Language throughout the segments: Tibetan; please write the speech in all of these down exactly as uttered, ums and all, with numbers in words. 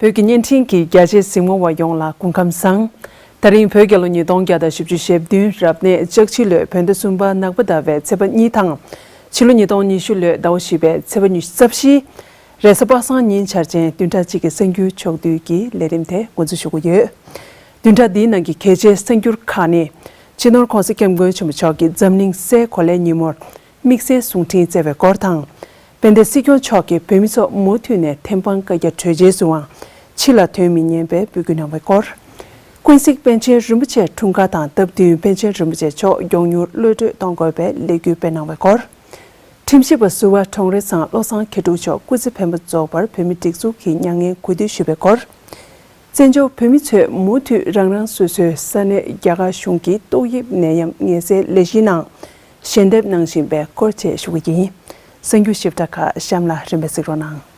བོད་ཀྱི་བརྙན་འཕྲིན་གྱི་རྒྱ་ཆེའི་གཟིགས་མོ་བ་ཡོངས་ལ་སྐུ་ཁམས་བཟང་། ད་རིང་བོད་རྒྱལ་ལོ་ཉིས་སྟོང་བརྒྱ་དང་བཞི་བཅུ་ཞེ་བདུན་རབ་གནས་ལྕགས་བྱི་ལོའི་བོད་ཟླ་གསུམ་པ་ནག་པ་ཟླ་བའི་ཚེས་པ་གཉིས་དང་། ཕྱི་ལོ་ཉིས་སྟོང་ཉི་ཤུ་ལོའི་ཟླ་བ་བཞི་པའི་ཚེས་པ་ཉི་ཤུ་རྩ་བཞི། རེས་གཟའ་པ་སངས་ཉིན་འཆར་ཅན་བདུན་ཕྲག་གཅིག་གི་གསར་འགྱུར་ཕྱོགས་བསྡུས་ཀྱི་ལས་རིམ་དེ་འགོ་འཛུགས་ཞུ་གི་ཡོད། བདུན་ཕྲག་འདིའི་ནང་གི་གལ་ཆེའི་གསར་འགྱུར་ཁག་ནི། སྤྱི་ནོར་༸གོང་ས་༸སྐྱབས་མགོན་ཆེན་པོ་མཆོག་གིས་འཛམ་གླིང་སའི་གོ་ལའི་ཉིན་མོར་དམིགས་བསལ་གསུང་འཕྲིན་བསྩལ་བའི་སྐོར་དང་། དཔལ་ལྡན་སྲིད་སྐྱོང་མཆོག་གིས་བོད་མི་ཚོ་མུ་མཐུད་ནས་ཐེམ་སྤང་བཀའ་རྒྱ་གྲོལ་རྗེས་སུའང་ཕྱི་ལ་ཐོན་མི་ཉན་པའི་འབོད་སྐུལ་གནང་བའི་སྐོར། ཀུན་གཟིགས་པཎ་ཆེན་རིན་པོ་ཆེའི་འཁྲུངས་སྐར་དང་སྟབས་བསྟུན་པཎ་ཆེན་རིན་པོ་ཆེ་མཆོག་མགྱོགས་མྱུར་གློད་བཀྲོལ་གཏོང་དགོས་པའི་ལས་འགུལ་སྤེལ་གནང་བའི་སྐོར། ཁྲིམས་ཞིབ་པ་ཟུར་པ་ཁྲོང་རེ་ཚང་བློ་བཟང་མཁས་གྲུབ་མཆོག་སྐུ་ཚེ་འཕེལ་མ་རྫོགས་པར་བོད་མིའི་སྒྲིག་འཛུགས་ཀྱི་མྱ་ངན་གུས་འདུད་ཞུས་པའི་སྐོར། བཙན་བྱོལ་བོད་མི་ཚོས་མུ་མཐུད་རང་རང་སོ་སོའི་ས་གནས་རྒྱ་གར་གཞུང་གི་ཏོག་དབྱིབས་ནད་ཡམས་ངལ་སེལ་ལས་གཞིའི་ནང་ཞལ་འདེབས་གནང་བཞིན་པའི་སྐོར་བཅས་ཞུ་གི་ཡིན། གསར་འགྱུར་ཞིབ་ཕྲ་ཁག་གཤམ་ལ་རིམ་པས་གཟིགས་རོགས་གནང་།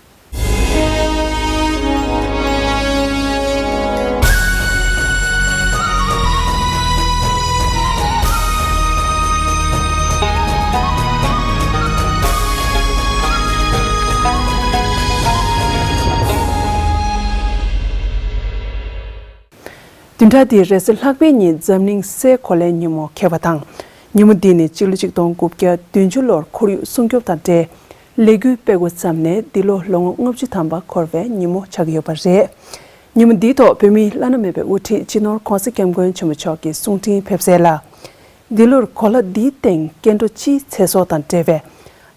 བདུན་ཕྲག་འདིའི་རེས་གཟའ་ལྷག་པའི་ཉིན་འཛམ་གླིང་སའི་གོ་ལའི་ཉིན་མོ་འཁེལ་བ་དང་། ཉིན་མོ་འདི་ནི་སྤྱི་ལོ་ཆིག་སྟོང་དགུ་བརྒྱ་བདུན་ཅུ་ལོར་ཁོར་ཡུག་སྲུང་སྐྱོབ་དང་འབྲེལ་ལས་འགུལ་སྤེལ་འགོ་བརྩམས་ནས་འདི་ལོ་ལོ་ངོ་ལྔ་བཅུ་ཐམ་པ་འཁོར་བའི་ཉིན་མོ་ཆགས་ཀྱི་ཡོད་པ་རེད། ཉིན་མོ་འདིའི་ཐོག་བོད་མིའི་བླ་ན་མེད་པའི་དབུ་ཁྲིད་སྤྱི་ནོར་༸གོང་ས་༸སྐྱབས་མགོན་ཆེན་པོ་མཆོག་གིས་གསུང་འཕྲིན་ཕེབས་གསལ་ལ། འདི་ལོར་གོ་ལ་འདིའི་སྟེང་སྐྱེ་འགྲོ་སྤྱིའི་ཚེ་སྲོག་དང་འབྲེལ་བའི་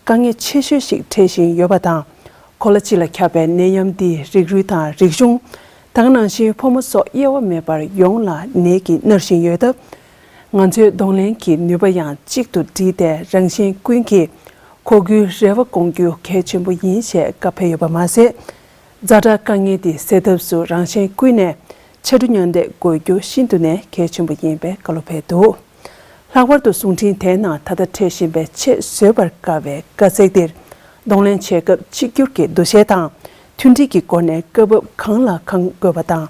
དཀའ་ངལ་ཆེ་ཤོས་ཤིག་འཕྲད་བཞིན་ཡོད་པ་དང་། གོ་ལ་སྤྱི་ལ་ཁྱབ་པའི་ནད་ཡམས་འདིས་རིགས་རུས་དང་རིག་གཞུང་། ད་ག་ནང་བཞིན་ཕོ་མོ་སོགས་དབྱེ་བ་མེད་པར་ཡོངས་ལ་ནད་ཀྱིས་མནར་བཞིན་ཡོད་སྟབས། ང་ཚོའི་གདོང་ལེན་གྱི་ནུས་པ་ཡང་གཅིག་ཏུ་བསྒྲིལ་ཏེ་རང་གཞན་ཀུན་གྱིས་གོ་བསྐུལ་རེ་བ་སྐོང་རྒྱུ་གལ་ཆེན་པོ་ཡིན་ཞེས་བཀའ་ཕེབས་ཡོད་པ་མ་ཟད། ཛ་དྲག་དཀའ་ངལ་འདི་སེལ་ཐབས་སུ་རང་གཞན་ཀུན་ནས་ཕྱར་གྲུ་མཉམ་འདེགས་དགོས་རྒྱུ་ཤིན་ཏུ་ནས་གལ་ཆེན་པོ་ཡིན་པའི་བཀའ་སློབ་ཕེབས་འདུག། ལྷག་པར་དུ་གསུང་འཕྲིན་དེའི་ནང་ད་ལྟ་འཕྲད་བཞིན་པའི་ཆེས་བཟོད་པར་དཀའ་བའི་དཀའ་ཚེགས་འདིར་གདོང་ལེན་བྱེད་སྐབས་གཅིག་གྱུར་གྱི་འདུ་ཤེས་དང་མཐུན་སྒྲིལ་གྱི་སྒོ་ནས་སྐབས་བབ་གང་ལ་གང་དགོས་པ་དང་།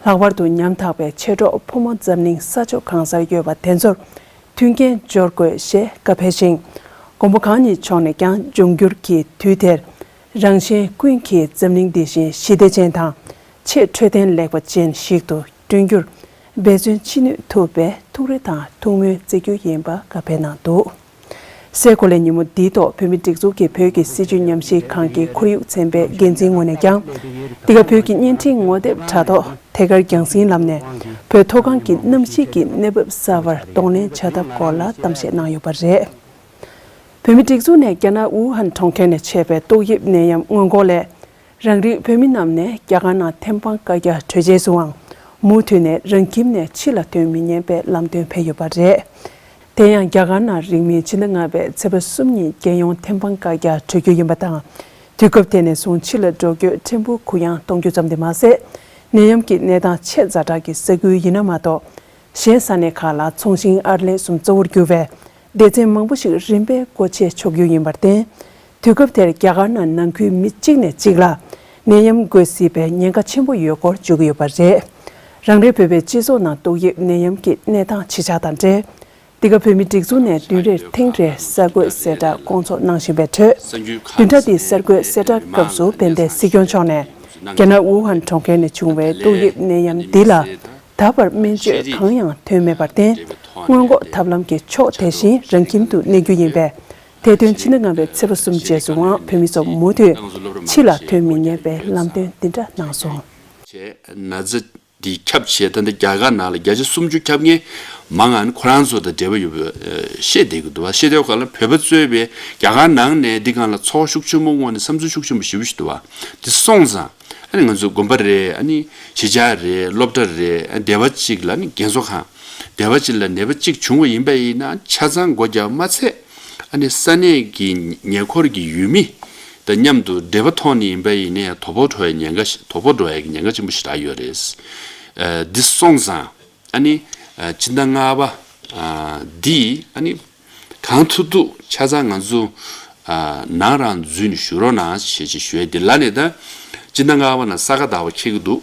ལྷག་པར་དུ་ཉམ་ཐག་པའི་མཆེད་གྲོགས་ཕོ་མོ་འཛམ་གླིང་ས་ཕྱོགས་གང་སར་ཡོད་པ་དེ་ཚོར་མཐུན་རྐྱེན་སྦྱོར་དགོས་ཞེས་བཀའ་ཕེབས་ཤིང་། མགོན་པོ་གང་ཉིད་མཆོག་ནས་ཀྱང་འབྱུང་འགྱུར་གྱི་དུས་དེར་རང་གཞན་ཀུན་གྱིས་འཛམ་གླིང་འདི་བཞིན་ཞི་བདེ་ཅན་དང་ཆེས་འཕྲོད་བསྟེན་ལེགས་པ་ཅན་ཞིག་ཏུ་བསྐྲུན་རྒྱུར་འབད་བརྩོན་ཅི་ནུས་ཐུབ་པའི་ཐུགས་རེ་དང་ཐུགས་སྨོན་བརྩི་རྒྱུ་ཡིན་པ་བཀའ་ཕེབས་གནང་འདུག། སའི་གོ་ལའི་ཉིན་མོ་འདིའི་ཐོག་བོད་མིའི་སྒྲིག་འཛུགས་ཀྱི་བོད་ཀྱི་སྲིད་བྱུས་ཉམས་ཞིབ་ཁང་གི་ཁོར་ཡུག་ཚན་པའི་འགན་འཛིན་ངོས་ནས་ཀྱང་། འདི་ག་བོད་ཀྱི་བརྙན་འཕྲིན་ངོ་དེབ་དྲ་ཐོག་ཐད་ཀར་རྒྱང་སྲིང་ལམ་ནས་བོད་མཐོ་སྒང་གི་གནམ་གཤིས་ཀྱི་གནས་བབ་གསར་བར་གདོང་ལེན་བྱ་ཐབས་སྐོར་ལ་གཏམ་བཤད་གནང་ཡོད་པ་རེད། བོད་མིའི་སྒྲིག་འཛུགས་ནས་རྒྱ་ནག་ཝུ་ཧན་གྲོང་ཁྱེར་ནས་མཆེད་པའི་ཏོག་དབྱིབས་ནད་ཡམས་སྔོན་འགོག་སླད། རང་རིགས་བོད་མི་རྣམས་ནས་རྒྱ་གར་ནང་ཐེམ་སྤང་བཀའ་རྒྱ་གྲོལ་རྗེས་སུའང་མུ་མཐུད་ནས་རང་ཁྱིམ་ནས་ཕྱི་ལ་ཐོན་མི་ཉན་པའི་ལམ་སྟོན་ཕེབས་ཡོད་པ་རེད། དེ་ཡང་རྒྱ་གར་ནང་རིང་མིན་ཕྱི་ཟླ་ལྔ་པའི་ཚེས་པ་གསུམ་ཉིན་རྒྱལ་ཡོངས་ཐེམ་སྤང་བཀའ་རྒྱ་གྲོལ་རྒྱུ་ཡིན་པ་དང་། དུས་སྐབས་དེ་ནས་བཟུང་ཕྱི་ལ་འགྲོ་སྐྱོད་ཕྲན་བུ་གུ་ཡངས་གཏོང་རྒྱུ་ཙམ་དུ་མ་ཟད། ནད་ཡམས་ཀྱི་གནས་སྟངས་ཆེས་ཛ་དྲག་གི་ས་ཁུལ་ཡིན་ན་མ་གཏོགས། གཞན་ས་གནས་ཁག་ལ་ཚོང་ཞིང་ཨར་ལས་གསུམ་གཙོ་བོར་གྱུར་བའི་སྡེ་ཚན་མང་པོ་ཞིག་རིམ་པས་སྒོ་ཕྱེ་ཆོག་རྒྱུ་ཡིན་པར་བརྟེན། དུས་སྐབས་དེར་རྒྱ་གར་ནང་ནང་ཁུལ་མི་གཅིག་ནས་གཅིག་ལ་ནད་ཡམས་འགོས་སྲིད་པའི་ཉེན་ཁ་ཆེན་པོ་ཡོད་སྐོར་བརྗོད་ཀྱི་ཡོད་པ་རེད། རང་རེ་བོད་པའི་སྤྱི་ཚོགས་ནང་ཏོག་དབྱིབས་ནད་ཡམས་ཀྱི་གནས་སྟངས་ཇི་ཆགས་དང་འབྲེལ། འདི་ག་བོད་མིའི་སྒྲིག་འཛུགས་ནས་བདུན་རེར་ཐེངས་རེ་གསར་འགོད་གསལ་བསྒྲགས་སྐོང་ཚོགས་གནང་བཞིན་པའི་ཁྲོད། བདུན་ཕྲག་འདིའི་གསར་འགོད་གསལ་བསྒྲགས་སྐབས་སུ་དཔལ་ལྡན་སྲིད་སྐྱོང་མཆོག་ནས་རྒྱ་ནག་ཝུ་ཧན་གྲོང་ཁྱེར་ནས་བྱུང་བའི་ཏོག་དབྱིབས་ནད་ཡམས་འདི་ལ་ད་བར་སྨན་བཅོས་གང་ཡང་ཐོན་མེད་པར་བརྟེན། སྔོན་འགོག་ཐབས་ལམ་གྱི་ཕྱོགས་དེ་བཞིན་རང་ཁྱིམ་དུ་གནས་རྒྱུ་ཡིན་པས། དེ་དོན་ཕྱི་ཟླ་ལྔ་པའི་ཚེས་པ་གསུམ་རྗེས་སུའང་བོད་མི་ཚོ་མུ་མཐུད་ཕྱི་ལ་ཐོན་མི་ཉན་པའི་ལམ་སྟོན་འདི་འདྲ་གནང་སོང་། བྱས་ན་ཚ་འདི་ཁྱབ་བྱས་ད་ལྟ་རྒྱ་གར་ནང་ལ་བརྒྱ་ཆ་སུམ་ཅུ་ཁྱབ་མཁན་མང་ང་ནི་ཁོ་རང་ཚོ་དང་འབྲེལ་བ་ཡོད་པའི་ཨ་བཤད་བསྡད་ཀྱི་འདུག་བ། བཤད་བསྡད་པ་ག་ལ་བོད་པ་གཙོས་པའི་རྒྱ་གར་ནང་ནས་འདི་སྒང་ལ་ཚོགས་ཤུགས་ཆེན་པོ་དངོས་ནས་བསམ་ཚུལ་ཤུགས་ཆེན་པོ་ཞེ་པོ་ཞིག་འདུག་བ། འདི་སོང་ཙང་ཨ་ནི་ང་ཚོ་དགོན་པ་རེད། ཨ་ནི་གཞིས་ཆགས་རེད། སློབ་གྲྭ་རེད། ཨ་སྡེ་བ་གཅིག་ལ་ནི་རྒན་གསོ་ཁང་། སྡེ་བ་གཅིག་ལ་ནད་པ་གཅིག་བྱུང་བ་ཡིན་པ་ཡིན་ན་ཆ་ཚང་སྒོ་རྒྱག་མ་ཚད། ཨ་ནི་ས་གནས་ཀྱི་ཉེ་འཁོར་གྱི་ཡུལ་མི་དང་མཉམ་དུ་འབྲེལ་བ་ཐོག་ནས་ཡིན་པ་ཡིན་ནའི་དོ་ཕོག་འགྲོ་བའི་ཉེན་ཁ་ཞིག་དོ་ཕོག་འགྲོ་བའི་ཉེན་ཁ་ཆེན་པོ་ཞིག་རག་ཡོད་རེད། ཨ་འདི་སོང་ཙང་ཨ་ནི་ཨ་སྤྱི་ཟླ་ལྔ་པ་ཨ་འདི་ཨ་ནི་གང་ཐུབ་ཐུབ་ཆ་ཚང་ང་ཚོ་ཨ་ནང་རང་འཛུལ་ནས་བཞུགས་རོགས་གནང་ཞེས་ཞེས་ཞུ་ཡས་འདི་ལ་ནས་ད་སྤྱི་ཟླ་ལྔ་པ་ནང་ས་ག་ཟླ་བ་འཁེལ་གྱི་འདུག།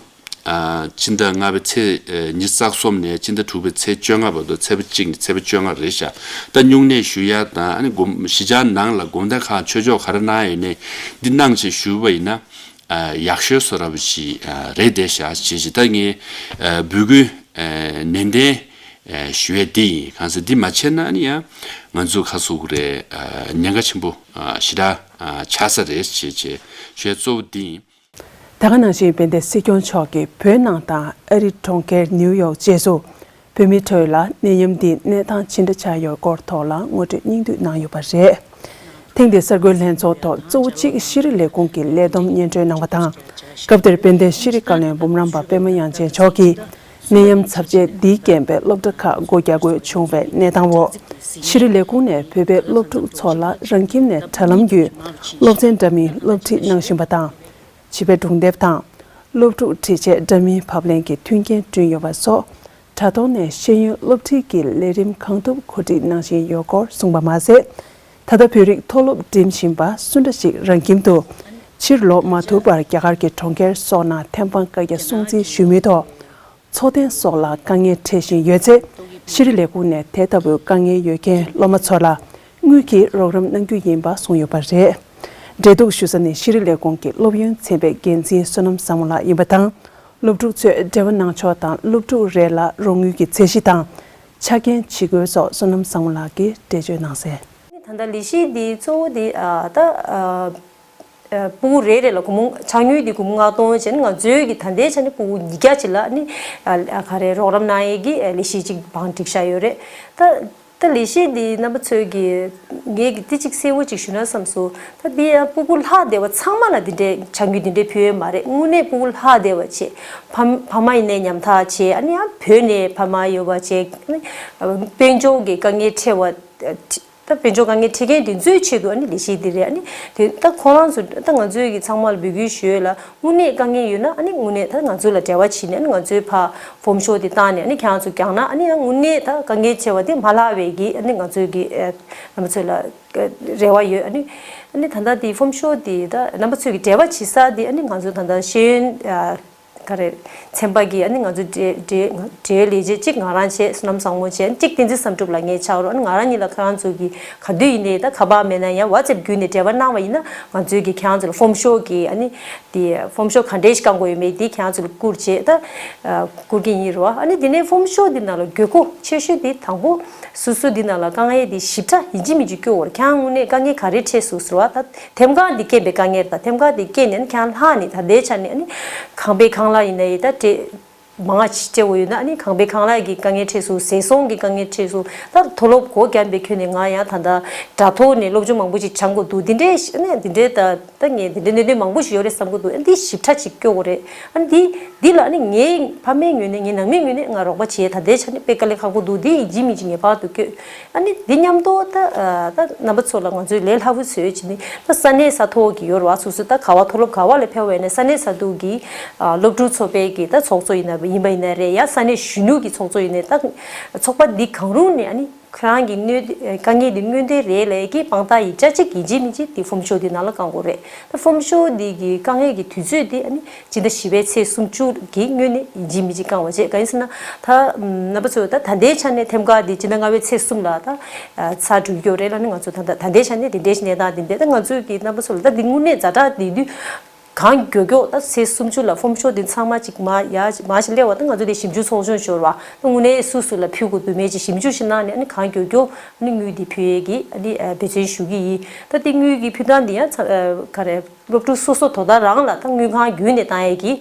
ཨ་སྤྱི་ཟླ་ལྔ་པའི་ཚེས་ཨ་ཉི་ཤུ་རྩ་གསུམ་ནས་སྤྱི་ཟླ་དྲུག་པའི་ཚེས་བཅོ་ལྔ་བར་དུ་ཚེས་པ་གཅིག་ནས་ཚེས་པ་བཅོ་ལྔ་རེད་ཤག། ད་སྨྱུང་གནས་ཞུ་ཡ་དང་ཨ་ནི་དགོན་གཞིས་ཆགས་ནང་ལ་དགོང་དག་ཁག་ཆོས་ཕྱོགས་ག་རེ་གནང་ཡོད་ནའི་འདི་གནང་བྱས་བཞུགས་པ་ཡིན་ན། ཡག་ཤོས་བཟོ་འདྲ་བོ་ཞིག་རེད་བསྡད་ཤག་ཅེས་ཅིག་ད་ངས་འབོད་སྐུལ་ནན་ཏན་ཞུ་ཡས་འདི་ཡིན། གང་ཟེར་འདི་མ་བྱས་ན་ཨ་ནི་ཡང་ང་ཚོ་ཁ་སུ་རེད། ཉེན་ཁ་ཆེན་པོ་ཞེ་དྲག་ཆགས་ས་རེད་ཅེས་ཅེས་ཞུ་ཡས་གཙོ་བོ་འདི་ཡིན། དེ་ག་ནང་བཞིན་དཔལ་ལྡན་སྲིད་སྐྱོང་མཆོག་གིས་བོད་ནང་དང་ཨ་རི་གྲོང་ཁྱེར་ནིའུ་ཡོག་བཅས་སུ་བོད་མིའི་ཁྲོད་ལ་ནད་ཡམས་འདིའི་གནས་སྟངས་ཇི་འདྲ་ཆགས་ཡོད་སྐོར་ཐོག་ལ་ངོ་སྤྲོད་སྙིང་བསྡུས་གནང་ཡོད་པ་རེད། ཐེངས་འདིའི་གསར་འགོད་ལྷན་ཚོགས་ཐོག་གཙོ་བོ་གཅིག་ཤེས་རིག་ལས་ཁུངས་ཀྱི་ལས་བསྡོམས་སྙན་སྒྲོན་གནང་བ་དང་། སྐབས་དེར་དཔལ་ལྡན་ཤེས་རིག་བཀའ་བློན་འབུམ་རམས་པ་པད་མ་དབྱངས་ཅན་མཆོག་གིས། ནད་ཡམས་ཚབས་ཆེ་འདིའི་རྐྱེན་པས་སློབ་གྲྭ་ཁག་སྒོ་རྒྱག་དགོས་བྱུང་བའི་གནས་སྟངས་འོག་ཤེས་རིག་ལས་ཁུངས་ནས་བོད་པའི་སློབ་ཕྲུག་ཚོ་ལ་རང་ཁྱིམ་ནས་དྲ་ལམ་བརྒྱུད་སློབ་ཚན་འདྲ་མིན་སློབ་ཁྲིད་གནང་བཞིན་པ་དང་། བྱིས་པའི་སྒྲུང་དེབ་དང་། སློབ་ཕྲུག་འཕྲུལ་ཆས་འདྲ་མིན་ཕབ་ལེན་གྱི་མཐུན་རྐྱེན་བསྐྲུན་ཡོད་པ་སོགས། དྲ་ཐོག་ནས་ཤེས་ཡོན་སློབ་ཁྲིད་ཀྱི་ལས་རིམ་གང་ཐུབ་གོ་སྒྲིག་གནང་བཞིན་ཡོད་སྐོར་གསུངས་པ་མ་ཟད། ད་ལྟ་བོད་རིགས་མཐོ་སློབ་འགྲིམ་བཞིན་པ་སུ་འདྲ་ཞིག་རང་ཁྱིམ་དུ་ཕྱིར་ལོག་མ་ཐུབ་པར་རྒྱ་གར་གྱི་གྲོང་ཁྱེར་སོགས་ནང་ཐེམ་སྤང་བཀའ་རྒྱ་སྲུང་བརྩི་ཞུས་མུས་ཐོག་འཚོ་རྟེན་སོགས་ལ་དཀའ་ངལ་འཕྲད་བཞིན་ཡོད་ཚེ། ཤེས་རིག་ལས་ཁུངས་ནས་དེ་ལྟ་བུའི་དཀའ་ངལ་ཡོད་མཁན་སློབ་མ་ཚོ་ལ་དངུལ་གྱིས་རོགས་རམ་གནང་རྒྱུ་ཡིན་པ་གསུངས་ཡོད་པ་རེད། འབྲེལ་གཏུག་ཞུ་ས་ནི་ཤེས་རིག་ལས་ཁུངས་ཀྱི་སློབ་ཡོན་ཚན་པའི་འགན་འཛིན་བསོད་ནམས་བཟང་མོ་ལགས་ཡིན་པ་དང་། སློབ་ཕྲུག་ཚོས་འབྲེལ་བ་གནང་ཕྱོགས་དང་སློབ་ཕྲུག་རེ་ལ་རོགས་དངུལ་གྱི་ཚད་གཞི་དང་། ཆ་རྐྱེན་ཇི་དགོས་སོགས་བསོད་ནམས་བཟང་མོ་ལགས་ཀྱིས་འགྲེལ་བརྗོད་གནང་གསལ། ད་ལྟ་ལས་གཞི་འདི་གཙོ་བོ་འདི་ད། ཨ། ཨ། ཕྲུ་གུ་རེ་རེ་ལ་སྒོར་མོ་ཆ་དངུལ་འདི་སྒོར་མོ་ལྔ་སྟོང་བྱས་ནས་ང་ཚོའི་གི་ད་ལྟའི་ཆ་ནས་ཕྲུ་གུ་ཉིས་བརྒྱ་ཅིག་ལ་ནི་ཨ་ག་རེ་རོགས་རམ་གནང་ཡས་ཀྱི་ལས་གཞི་ཅིག་བང་སྒྲིག་བཞག་ཡོད་རེད། ད་ད་ལས་གཞི་འདི་རྣམ་པ་ཚོས་གི་ངས་གི་འདི་ཅིག་གསལ་བོ་ཅིག་ཞུ་ན་བསམ་སོང་། ད་འདི་ཡང་ཕྲུ་གུ་ལྷག་བསྡད་པ་ཚང་མ་ལ་འདི་འདྲའི་ཆ་དངུལ་འདི་འདྲའི་ཕུལ་ཡོད་མ་རེད། དངོས་གནས་ཕྲུ་གུ་ལྷག་བསྡད་པ་བྱས་ཕ་ཕ་མ་ཡིན་ནའི་ཉམ་ཐག་བྱས། ཨ་ནི་ཡང་བོད་ནས་ཕ་མ་ཡོད་པ་བྱས། ཨ་ནི་དཔལ་འབྱོར་གི་དཀའ་ངལ་འཕྲད་པ། ད་དཔལ་འབྱོར་དཀའ་ངལ་འཕྲད་མཁན་དེ་ཚོའི་ཆེད་དུ་ཨ་ནི་ལས་གཞི་འདི་རེད། ཨ་ནི་དེ་ད་ཁོ་རང་ཚོ་ད་ང་ཚོའི་གི་ཚང་མ་ལ་འབོད་སྐུལ་ཞུ་ཡས་ལ། དངོས་གནས་དཀའ་ངལ་ཡོད་ན་ཨ་ནི་དངོས་གནས་ད་ང་ཚོ་ལ་འབྲེལ་བ་བྱས་ནས། ཨ་ནི་ང་ཚོའི་ཕར་ཕོམ་ཤོག་དེ་བཏང་ནས་ཨ་ནི་ཁྱེད་རང་ཚོ་བརྒྱངས་ན། ཨ་ནི་ཡང་དངོས་གནས་ད་དཀའ་ངལ་ཆེ་བ་དེ་མ་ལྷག་པའི་གི་ཨ་ནི་ང་ཚོའི་གི་ཨ་རྣམ་པ་ཚོ་ལ་རེ་བ་ཡོད། ཨ་ནི་ཨ་ནི་ད་ལྟ་དེ་ཕོམ་ཤོག་དེ་ད་རྣམ་པ་ཚོས་གི་འབྲེལ་བ་བྱེད་ས་དེ་ཨ་ནི་ང་ཚོ་ད་ལྟ་ཤེས་ཡོན་ཨ། ག་རེ། ཚན་པ་གིས་ཨ་ནི་ང་ཚོ་འབྲེལ་འབྲེལ་འབྲེལ་ལས་བྱེད་གཅིག་ང་རང་བྱས། བསོད་ནམས་བཟང་མོ་བྱས། གཅིག་བསྟན་འཛིན་བསམ་གྲུབ་ལགས་ངའི་ཕྱག་རོགས། ཨ་ནི་ང་རང་གཉིས་ལ་ཁྱེད་རང་ཚོ་གིས་ག་དུས་ཡིན་ནའི་ད་ཁ་པར་མེད་ན་ཡང་ཝ་ཙེབ་བརྒྱུད་ནས་འབྲེལ་བ་གནང་བ་ཡིན་ན། ང་ཚོའི་གི་ཁྱེད་རང་ཚོ་ལ་ཕོམ་ཤོག་གི་ཨ་ནི་དེ་ཕོམ་ཤོག་ག་འདྲས་ཞིག་བཀང་དགོས་ཡོད་མེད་དེ་ཁྱེད་རང་ཚོ་ལ་བསྐུར་བྱས་ད་བསྐུར་གྱི་ཡིན་རོ། ཨ་ནི་དེ་ནས་ཕོམ་ཤོག་འདི་ནང་ལ་དགོས་མཁོ་ཆེ་ཤོས་དེ་དང་པོ་སོ་སོ་འདི་ནང་ལ་དཀའ་ངལ་དེ་ཞིབ་ཕྲ་ཡིན་གཅིག་མིན་གཅིག་སྐྱོ་བོར་ཁྱེད་རང་དངོས་གནས་དཀའ་ངལ་ག་རེ་འཕྲད་སོང་ཟེར་བ་ད། ཐེམ་ཁང་འདི་སྐྱེས་པའི་དཀའ་ངལ་དང་ཐེམ་ཁང་འདི་སྐྱེས་ནས་ནི་ཁྱེད་རང་ལྷག་ནས་ད་ལྟའི་ཆ་ནས་ནི་ཁང་པའི་ཁང་གླ་ཡིན་ན་ཡི་ད་སྤྲད་མང་ཆེ་སྤྲད་དགོས་ཡོད་ན་ནི་ཁང་པའི་ཁང་གླ་གི་དཀའ་ངལ་འཕྲད་སོང་། ཟས་སོང་གི་དཀའ་ངལ་འཕྲད་སོང་། ད་མཐོ་སློབ་སྒོ་བརྒྱབ་པའི་ཁྱོན་ནས་ང་ཡང་ད་ལྟ་དྲ་ཐོག་ནས་སློབ་སྦྱོང་མང་པོ་ཞིག་སྦྱང་དགོས་འདུག་འདི་འདྲའི་ནི་འདི་འདྲའི་ད་ད་ངས་འདི་འདྲའི་གནད་དོན་མང་པོ་ཞིག་ཡོད་རེད་བསམ་གི་འདུག་འདི་ཞིབ་ཕྲ་ཅིག་སྐྱོ་དགོས་རེད། ཨ་ནི་འདི་འདི་ལ་ནི་ངའི་ཕ་མའི་ངོས་ནས་ངའི་ནང་མིའི་ངོས་ནས་ང་རོགས་པ་བྱེད་ད་ལྟའི་ཆ་ནས་དཔེ་དཀའ་ལས་ཁག་པོ་འདུག་འདི་ཡིན་གཅིག་མིན་གཅིག་ངེས་པར་དུ་སྐྱོ། ཨ་ནི་འདི་མཉམ་དུ་ད་ད་རྣམ་པ་ཚོ་ལ་ང་ཚོས་ལས་སླ་པོ་བཟོས་བྱས་ནས་ད་ས་གནས་ས་ཐོག་གི་ཡོད་རེད་བ། སོ་སོ་ད་ག་བ་མཐོ་སློབ་ག་བ་ལ་ཕེབས་པ་ཡིན་ན་ས་གནས་ས་ཐོག་གི་སློབ་ཕྲུག་ཚོགས་པའི་གི་ད་ཚོགས་གཙོ་ཡིན་ན་ཡིན་པ་ཡིན་ན་རེད། ཡང་ས་གནས་གཞོན་ནུ་གི་ཚོགས་གཙོ་ཡིན་ནའི་ད་ཚོགས་པ་འདི་གང་རུང་ནས་ཨ་ནི་ཁོ་རང་གི་དངོས་དཀའ་ངལ་འདི་དངོས་བདེན་རེད་ལབ་ཀྱི་དཔང་རྟགས་ཡིག་ཆ་གཅིག་ཡིན་གཅིག་མིན་གཅིག་དེ་ཕོམ་ཤོག་འདི་ནང་ལ་བཀང་དགོས་རེད། ད་ཕོམ་ཤོག་འདི་གི་དཀའ་ངལ་གྱི་དུས་ཚོད་འདི་ཨ་ནི་སྤྱི་ཟླ་བཞི་པའི་ཚེས་སུམ་ཅུ་གི་སྔོན་ནས་ཡིན་གཅིག་མིན་གཅིག་བསྐང་བ་བྱས། གང་ཡིན་ཟེར་ན་ད་རྣམ་པ་ཚོས་ད་ད་ལྟའི་ཆ་ནས་ཐེམ་ཁ་འདི་སྤྱི་ཟླ་ལྔ་པའི་ཚེས་གསུམ་ལ་ད་ཚར་འགྲོ་གི་ཡོད་རེད་ལ་ནི། ང་ཚོ་ད་ད་ད་ལྟའི་ཆ་ནས་དེ་འདྲའི་གནས་སྟངས་འདི་འདྲ། ད་ང་ཚོས་ཀྱི་རྣམ་པ་ཚོ་ལ་ད་འདི་དངོས་གནས་ཛ་དྲག་འདི་དུས་གང་མགྱོགས་མགྱོགས་ད་ཚེས་སུམ་ཅུ་ལ་ཕོམ་ཤོག་འདི་ཚང་མ་ཅིག་མ་ཡ་མ་ཞིག་སླེབས་པ་ད་ང་ཚོ་དེ་ཞིབ་འཇུག་ཚོགས་ཆུང་ཞུ་བ་ད་དངོས་གནས་སུ་སུ་ལ་ཕུལ་དགོས་འདུག་མེད་ཅིག་ཞིབ་འཇུག་ཞིག་གནང་ནས་ཨ་ནི་གང་མགྱོགས་མགྱོགས་ཨ་ནི་དངུལ་འདི་ཕུལ་ཡས་ཀྱི་ཨ་ནི་འབད་བརྩོན་ཞུ་གི་ཡིན། ད་འདི་དངུལ་གྱི་ཕུལ་སྟངས་འདི་ཡང་ཚ་ག་རེ། སློབ་ཕྲུག་སོ་སོ་དོ་བདག་རང་ལ་ད་དངུལ་ཁང་བརྒྱུད་ནས་བཏང་ཡས་ཀྱི་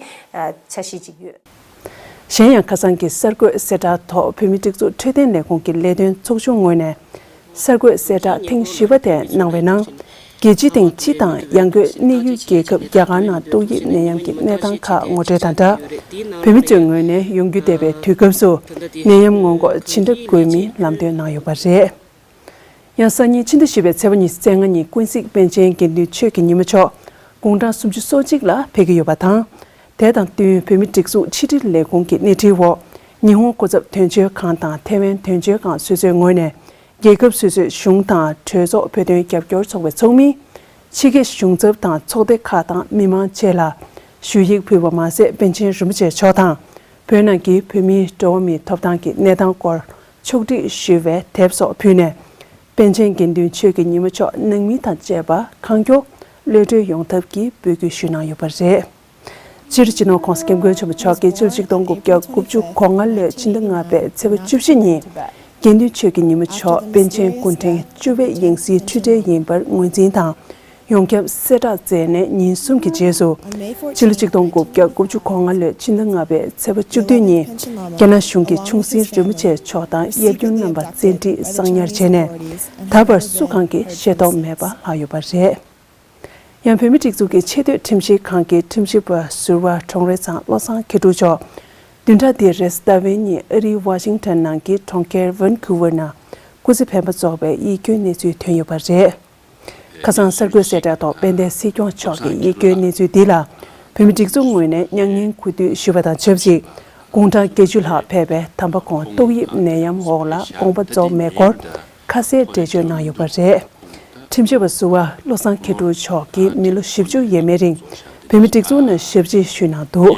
འཆར་གཞི་ཅིག་ཡོད། གཞན་ཡང་ཁ་སང་གི་གསར་འགོད་གསལ་བསྒྲགས་ཐོག་བོད་མིའི་སྒྲིག་འཛུགས་འཕྲོད་བསྟེན་ལས་ཁུངས་ཀྱི་ལས་དོན་ཚོགས་ཆུང་ངོས་ནས་གསར་འགོད་གསལ་བསྒྲགས་ཐེངས་བཞི་པ་དེ་གནང་བའི་ནང་། རྒྱལ་སྤྱི་སྟེང་སྤྱི་དང་ཡང་སྒོས་གནས་ཡུལ་རྒྱལ་ཁབ་རྒྱ་གར་ནང་ཏོག་དབྱིབས་ནད་ཡམས་ཀྱི་གནས་སྟངས་ཁག་ངོ་སྤྲོད་དང་སྦྲགས། བོད་མི་ཚོའི་ངོས་ནས་ཡོང་རྒྱུ་འདས་པའི་དུས་སྐབས་སུ་ནད་ཡམས་སྔོན་འགོག་ཇི་འདྲ་དགོས་མིན་ལམ་སྟོན་གནང་ཡོད་པ་རེད། ཡང་སང་ཉིན་ཕྱི་ཟླ་བཞི་པའི་ཚེས་པ་ཉི་ཤུ་རྩ་ལྔ་ཉིན་ཀུན་གཟིགས་པཎ་ཆེན་དགེ་འདུན་ཆོས་ཀྱི་ཉི་མ་མཆོག་དགུང་གྲངས་སུམ་ཅུ་སོ་གཅིག་ལ་ཕེབས་ཀྱི་ཡོད་པ་དང་། དེ་དང་བསྟུན་བོད་མིའི་སྒྲིག་འཛུགས་ཕྱི་དྲིལ་ལས་ཁུངས་ཀྱི་སྣེ་ཁྲིད་འོག་ཉི་ཧོང་སྐུ་ཚབ་དོན་གཅོད་ཁང་དང་ཐེ་ཝན་དོན་གཅོད་ཁང་སོ་སོའི་ངོས་ནས་རྒྱལ་ཁབ་སོ་སོའི་གཞུང་དང་གྲོས་ཚོགས་བོད་དོན་རྒྱབ་སྐྱོར་ཚོགས་པའི་ཚོགས་མི། ཕྱི་རྒྱལ་གཞུང་ཚབ་དང་ཚོགས་སྡེ་ཁག་དང་མི་མང་བཅས་ལ་ཞུ་ཡིག་ཕུལ་བ་མ་ཟད། པཎ་ཆེན་རིན་པོ་ཆེ་མཆོག་དང་བོད་ནང་གི་བོད་མིའི་འགྲོ་བ་མིའི་ཐོབ་ཐང་གི་གནས་སྟངས་སྐོར་ཕྱོགས་བསྒྲིགས་ཞུ་བའི་དེབ་སོགས་ཕུལ་ནས། པཎ་ཆེན་དགེ་འདུན་ཆོས་ཀྱི་ཉི་མ་མཆོག་ནང་མི་དང་བཅས་པ་གང་མགྱོགས་ གློད་གྲོལ་ཡོང་ཐབས་ཀྱི་འབོད་སྐུལ་ཞུས་གནང་ཡོད་པ་རེད། སྤྱིར་སྤྱི་ནོར་༧གོང་ས་༧སྐྱབས་མགོན་ཆེན་པོ་མཆོག་གིས་ཕྱི་ལོ་ཆིག་སྟོང་དགུ་བརྒྱ་དགུ་བཅུ་གོ་ལྔ་ལོའི་ཕྱི་ཟླ་ལྔ་པའི་ཚེས་པ་བཅུ་བཞི་ཉིན། དགེ་འདུན་ཆོས་ཀྱི་ཉི་མ་མཆོག་པཎ་ཆེན་སྐུ་ཕྲེང་བཅུ་པའི་ཡང་སྲིད་འཁྲུལ་བྲལ་ཡིན་པར་ངོས་འཛིན་དང་། ཡོངས་ཁྱབ་གསལ་བསྒྲགས་མཛད་ནས་ཉིན་གསུམ་གྱི་རྗེས་སུ། ཕྱི་ལོ་ཆིག་སྟོང་དགུ་བརྒྱ་དགུ་བཅུ་གོ་ལྔ་ལོའི་ཕྱི་ཟླ་ལྔ་པའི་ཚེས་པ་བཅུ་བདུན་ཉིན། རྒྱ་ནག་གཞུང་གིས་ཆུང་སྲིད་རིན་པོ་ཆེ་མཆོག་དང་དབྱར་དགུན་རྣམ་པ་བཙན་ཁྲིད་གསང་ཉར་བྱས་ནས། ད་བར་སུ་གང་གིས་ཤེས་རྟོགས་མེད་པ་ལྷག་ཡོད་པ་རེད། ཡང་བོད་མིའི་སྒྲིག་འཛུགས་ཀྱི་ཆེས་མཐོའི་ཁྲིམས་ཞིབ་ཁང་གི་ཁྲིམས་ཞིབ་པ་ཟུར་པ་ཀྲོང་རེ་ཚང་བློ་བཟང་མཁས་གྲུབ་མཆོག་བདུན་ཕྲག་འདིའི་རེས་གཟའ་ཟླ་བའི་ཉིན་ཨ་རིའི་ཝ་ཤིང་ཊོན་ནང་གི་གྲོང་ཁྱེར་ཝན་ཁུ་ཝར་ནང་སྐུ་ཚེ་འཕེན་པ་རྫོགས་པའི་ཡིད་སྐྱོའི་གནས་ཚུལ་ཐོན་ཡོད་པ་རེད། ཁ་སང་གསར་འགོད་གསལ་བསྒྲགས་ཐོག་དཔལ་ལྡན་སྲིད་སྐྱོང་མཆོག་གིས་ཡིད་སྐྱོའི་གནས་ཚུལ་འདི་ལ་བོད་མིའི་སྒྲིག་འཛུགས་ངོས་ནས་མྱ་ངན་གུས་འདུད་ཞུས་པ་དང་ཆབས་ཅིག་དགུང་གྲངས་བརྒྱད་ཅུ་ལྷག་ཕེབས་པའི་དམ་པ་ཁོང་ཏོག་དབྱིབས་ནད་ཡམས་འོག་ལ་དགོངས་པ་རྫོགས་མེད་སྐོར་ཁ་གསལ་འགྲེལ་བརྗོད་གནང་ཡོད་པ་རེད། ཁྲིམས་ཞིབ་པ་ཟུར་པ་བློ་བཟང་མཁས་གྲུབ་མཆོག་གིས་མི་ལོ་བཞི་བཅུ་ཡས་མས་རིང་བོད་མིའི་སྒྲིག་འཛུགས་ནང་ཞབས་ཕྱི་ཞུས་གནང་འདུག་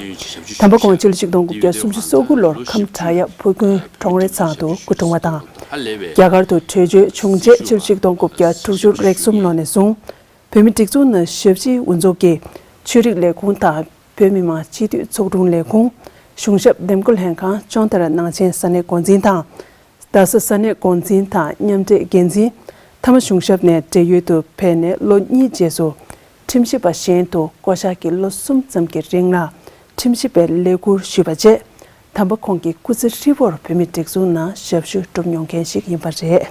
དམ་པ་ཁོང་ཕྱི་ལོ་ཆིག་སྟོང་དགུ་བརྒྱ་སུམ་ཅུ་སོ་དགུ་ལོར་ཁམས་བྲག་གཡབ་ཕུ་དགོན་གྲོང་རེ་ཚང་དུ་སྐུ་འཁྲུངས་པ་དང་། རྒྱ་གར་དུ་བྲོས་བྱོལ་བྱུང་རྗེས་ཕྱི་ལོ་ཆིག་སྟོང་དགུ་བརྒྱ་དྲུག་ཅུ་རེ་གསུམ་ལོ་ནས་བཟུང་། བོད་མིའི་སྒྲིག་འཛུགས་ནང་ཞབས་ཕྱིའི་དབུ་འཛུགས་ཀྱིས་ཆོས་རིག་ལས་ཁུངས་དང་བོད་མི་མང་སྤྱི་འཐུས་ཚོགས་དྲུང་ལས་ཁུངས། གཞུང་ཞབས་འདེམས་བསྐོ་ལྷན་ཁང་། ལྕང་དར་ནང་ཆེན་ས་གནས་འགོ་འཛིན་དང་། རྡ་ས་ས་གནས་འགོ་འཛིན་དང་མཉམ་འབྲེལ་འགན་འཛིན། མཐའ་མ་གཞུང་ཞབས་ནས་བགྲེས་ཡོལ་དུ་ཕེབས་ནས་ལོ་གཉིས་རྗེས་སུ་ཁྲིམས་ཞིབ་པ་གཞན་དུ་བསྐོ་གཞག་གིས་ལོ་གསུམ་ཙམ་གྱི་རིང་ལ་ཁྲིམས་ཞིབ་པའི་ལས་ཁུར་ཞུས་པ་བཅས། དམ་པ་ཁོང་གིས་སྐུ་ཚེ་ཧྲིལ་པོར་བོད་མིའི་སྒྲིག་འཛུགས་ནང་ཞབས་ཞུ་བསྒྲུབས་མྱོང་མཁན་ཞིག་ཡིན་པ་རེད།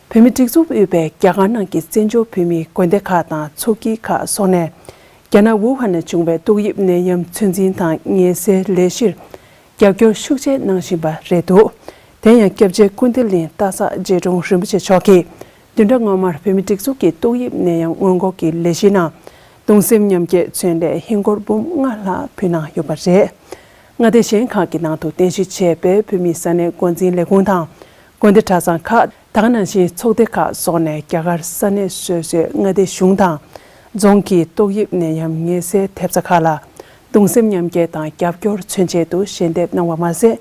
བོད་མིའི་སྒྲིག་འཛུགས་དབུས་པའི་རྒྱ་གར་ནང་གི་བཙན་བྱོལ་བོད་མིའི་དགོན་སྡེ་ཁག་དང་ཚོགས་སྐྱིད་ཁག་སོགས་ནས། རྒྱ་ནག་ཝུ་ཧན་ནས་བྱུང་བའི་ཏོག་དབྱིབས་ནད་ཡམས་ཚོད་འཛིན་དང་ངལ་སེལ་ལས་གཞིར་རྒྱབ་སྐྱོར་ཤུགས་ཆེ་གནང་བཞིན་པ་རེད་འདུག་དེ་ཡང་སྐྱབས་རྗེ་ཀུན་བདེ་གླིང་སྟག་ཚང་རྗེ་དྲུང་རིན་པོ་ཆེ་མཆོག་གིས་བདུན་ཕྲག་སྔོན་མར་བོད་མིའི་སྒྲིག་འཛུགས་ཀྱི་ཏོག་དབྱིབས་ནད་ཡམས་སྔོན་འགོག་གི་ལས་གཞིའི་ནང་གདུང་སེམས་མཉམ་སྐྱེད་མཚོན་ལས་ཧིན་སྒོར་འབུམ་ལྔ་ལྷག་ཕུལ་གནང་ཡོད་པ་རེད། མངའ་སྡེ་གཞན་ཁག་གི་ནང་དུ་རྟེན་གཞི་བྱས་པའི་བོད་མིའི་ས་གནས་འགོ་འཛིན་ལས་ཁུངས་དང་། དགོན་སྡེ་གྲྭ་ཚང་ཁག་ད་ག་ནང་བཞིན་ཚོགས་སྡེ་ཁག་སོགས་ནས་རྒྱ་གར་ས་གནས་སོ་སོའི་མངའ་སྡེ་གཞུང་དང་རྫོང་གི་ཏོག་དབྱིབས་ནད་ཡམས་ངལ་སེལ་ཐེབས་རྩ་ཁག་ལ་གདུང་སེམས་མཉམ་སྐྱེད་དང་རྒྱབ་སྐྱོར་མཚོན་ཆེད་དུ་ཞལ་འདེབས་གནང་བ་མ་ཟད།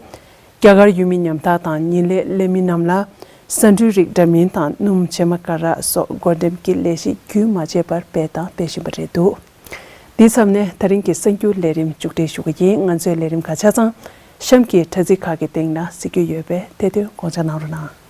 རྒྱ་གར་ཡུལ་མི་ཉམ་ཐག་དང་ཉིན་ལས་ལས་མི་རྣམས་ལ་ས་འབྲུའི་རིགས་འདྲ་མིན་དང་སྣུམ་བྱེ་མ་ཀ་ར་སོགས་བགོ་འགྲེམས་ཀྱི་ལས་གཞི་རྒྱུན་མ་ཆད་པར་སྤེལ་དང་སྤེལ་བཞིན་པ་རེད་འདུག་འདིའི་མཚམས་ནས་ད་རིང་གི་གསར་འགྱུར་ལས་རིམ་མཇུག་སྒྲིལ་ཞུ་གི་ཡིན། ང་ཚོའི་ལས་རིམ་ཁག་ཆ་ཚང་གཤམ་གྱི་དྲ་ཚིགས་ཁག་གི་སྟེང་ན་གཟིགས་རྒྱུ་ཡོད་པས་དེ་དོན་དགོངས་འཇགས་གནང་རོགས་གནང་།